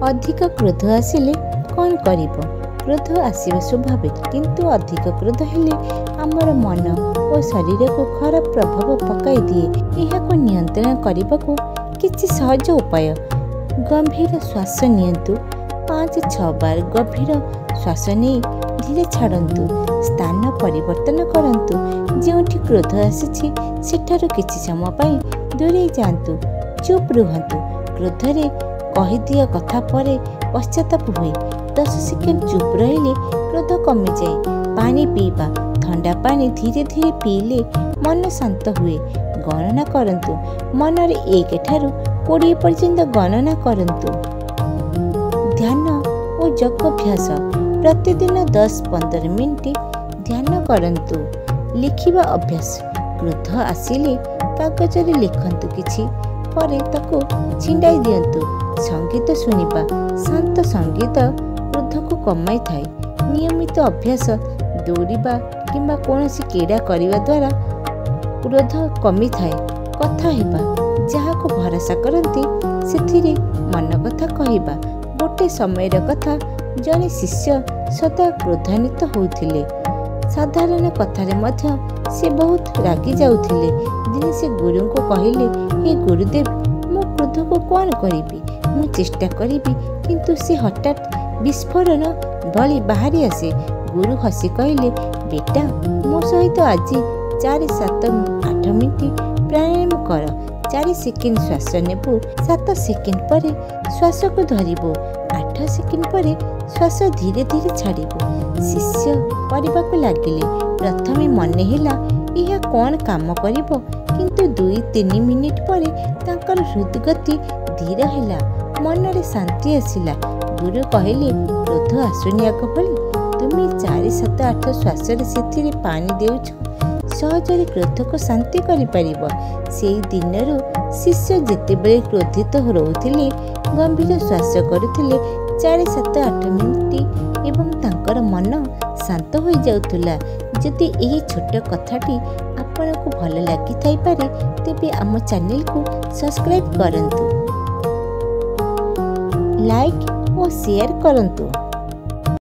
ଅଧିକ କ୍ରୋଧ ଆସିଲେ କ'ଣ କରିବ? କ୍ରୋଧ ଆସିବା ସ୍ୱାଭାବିକ, କିନ୍ତୁ ଅଧିକ କ୍ରୋଧ ହେଲେ ଆମର ମନ ଓ ଶରୀରକୁ ଖରାପ ପ୍ରଭାବ ପକାଇଦିଏ। ଏହାକୁ ନିୟନ୍ତ୍ରଣ କରିବାକୁ କିଛି ସହଜ ଉପାୟ। ଗମ୍ଭୀର ଶ୍ୱାସ ନିଅନ୍ତୁ। 5-6 ବାର ଗଭୀର ଶ୍ୱାସ ନେଇ ଧୀରେ ଛାଡ଼ନ୍ତୁ। ସ୍ଥାନ ପରିବର୍ତ୍ତନ କରନ୍ତୁ। ଯେଉଁଠି କ୍ରୋଧ ଆସିଛି ସେଠାରୁ କିଛି ସମୟ ପାଇଁ ଦୂରେଇ ଯାଆନ୍ତୁ। ଚୁପ୍ ରୁହନ୍ତୁ। କ୍ରୋଧରେ କହିଦିଅ କଥା ପରେ ପଶ୍ଚାତାପ ହୁଏ। 10 ସେକେଣ୍ଡ ଚୁପ୍ ରହିଲେ କ୍ରୋଧ କମିଯାଏ। ପାଣି ପିଇବା। ଥଣ୍ଡା ପାଣି ଧୀରେ ଧୀରେ ପିଇଲେ ମନ ଶାନ୍ତ ହୁଏ। ଗଣନା କରନ୍ତୁ। ମନରେ 1 ଠାରୁ 20 ପର୍ଯ୍ୟନ୍ତ ଗଣନା କରନ୍ତୁ। ଧ୍ୟାନ ଓ ଯୋଗାଭ୍ୟାସ। ପ୍ରତିଦିନ 10-15 ମିନିଟ୍ ଧ୍ୟାନ କରନ୍ତୁ। ଲେଖିବା ଅଭ୍ୟାସ। କ୍ରୋଧ ଆସିଲେ କାଗଜରେ ଲେଖନ୍ତୁ, କିଛି ପରେ ତାକୁ ଛିଣ୍ଡାଇ ଦିଅନ୍ତୁ। ସଙ୍ଗୀତ ଶୁଣିବା। ଶାନ୍ତ ସଙ୍ଗୀତ କ୍ରୋଧକୁ କମାଇଥାଏ। ନିୟମିତ ଅଭ୍ୟାସ। ଦୌଡ଼ିବା କିମ୍ବା କୌଣସି କ୍ରୀଡ଼ା କରିବା ଦ୍ୱାରା କ୍ରୋଧ କମିଥାଏ। କଥା ହେବା। ଯାହାକୁ ଭରସା କରନ୍ତି ସେଥିରେ ମନ କଥା କହିବା। ଗୋଟେ ସମୟର କଥା, ଜଣେ ଶିଷ୍ୟ ସଦା କ୍ରୋଧାନ୍ୱିତ ହେଉଥିଲେ। ସାଧାରଣ କଥାରେ ମଧ୍ୟ ସେ ବହୁତ ରାଗି ଯାଉଥିଲେ। ଦିନେ ସେ ଗୁରୁଙ୍କୁ କହିଲେ, ହେ ଗୁରୁଦେବ, ମୁଁ କ୍ରୋଧକୁ କ'ଣ କରିବି? ମୁଁ ଚେଷ୍ଟା କରିବି, କିନ୍ତୁ ସେ ହଠାତ୍ ବିସ୍ଫୋରଣ ଭଳି ବାହାରି ଆସେ। ଗୁରୁ ହସି କହିଲେ, ବେଟା, ମୋ ସହିତ ଆଜି 4 7 8 ମିନିଟ୍ ପ୍ରାଣାୟାମ କର। 4 ସେକେଣ୍ଡ ଶ୍ୱାସ ନେବୁ, 7 ସେକେଣ୍ଡ ପରେ ଶ୍ୱାସକୁ ଧରିବୁ, 8 ସେକେଣ୍ଡ ପରେ ଶ୍ୱାସ ଧୀରେ ଧୀରେ ଛାଡ଼ିବୁ। ଶିଷ୍ୟ କରିବାକୁ ଲାଗିଲେ। ପ୍ରଥମେ ମନେ ହେଲା ଏହା କ'ଣ କାମ କରିବ, କିନ୍ତୁ 2-3 ମିନିଟ୍ ପରେ ତାଙ୍କର ହୃଦଗତି ଧୀର ହେଲା, ମନରେ ଶାନ୍ତି ଆସିଲା। ଗୁରୁ କହିଲେ, କ୍ରୋଧ ଆସୁନି ଆଗ ଭଳି? ତୁମେ 4 7 8 ଶ୍ୱାସରେ ସେଥିରେ ପାଣି ଦେଉଛ, ସହଜରେ କ୍ରୋଧକୁ ଶାନ୍ତି କରିପାରିବ। ସେଇ ଦିନରୁ ଶିଷ୍ୟ ଯେତେବେଳେ କ୍ରୋଧିତ ରହୁଥିଲେ, ଗମ୍ଭୀର ଶ୍ୱାସ କରୁଥିଲେ 4 7 8 ମିନିଟ୍, ଏବଂ ତାଙ୍କର ମନ ଶାନ୍ତ ହୋଇଯାଉଥିଲା। ଯଦି ଏହି ଛୋଟ କଥାଟି ଆପଣଙ୍କୁ ଭଲ ଲାଗିଥାଇପାରେ, ତେବେ ଆମ ଚ୍ୟାନେଲକୁ ସବସ୍କ୍ରାଇବ୍ କରନ୍ତୁ, ଲାଇକ୍ ଓ ସେୟାର କରନ୍ତୁ।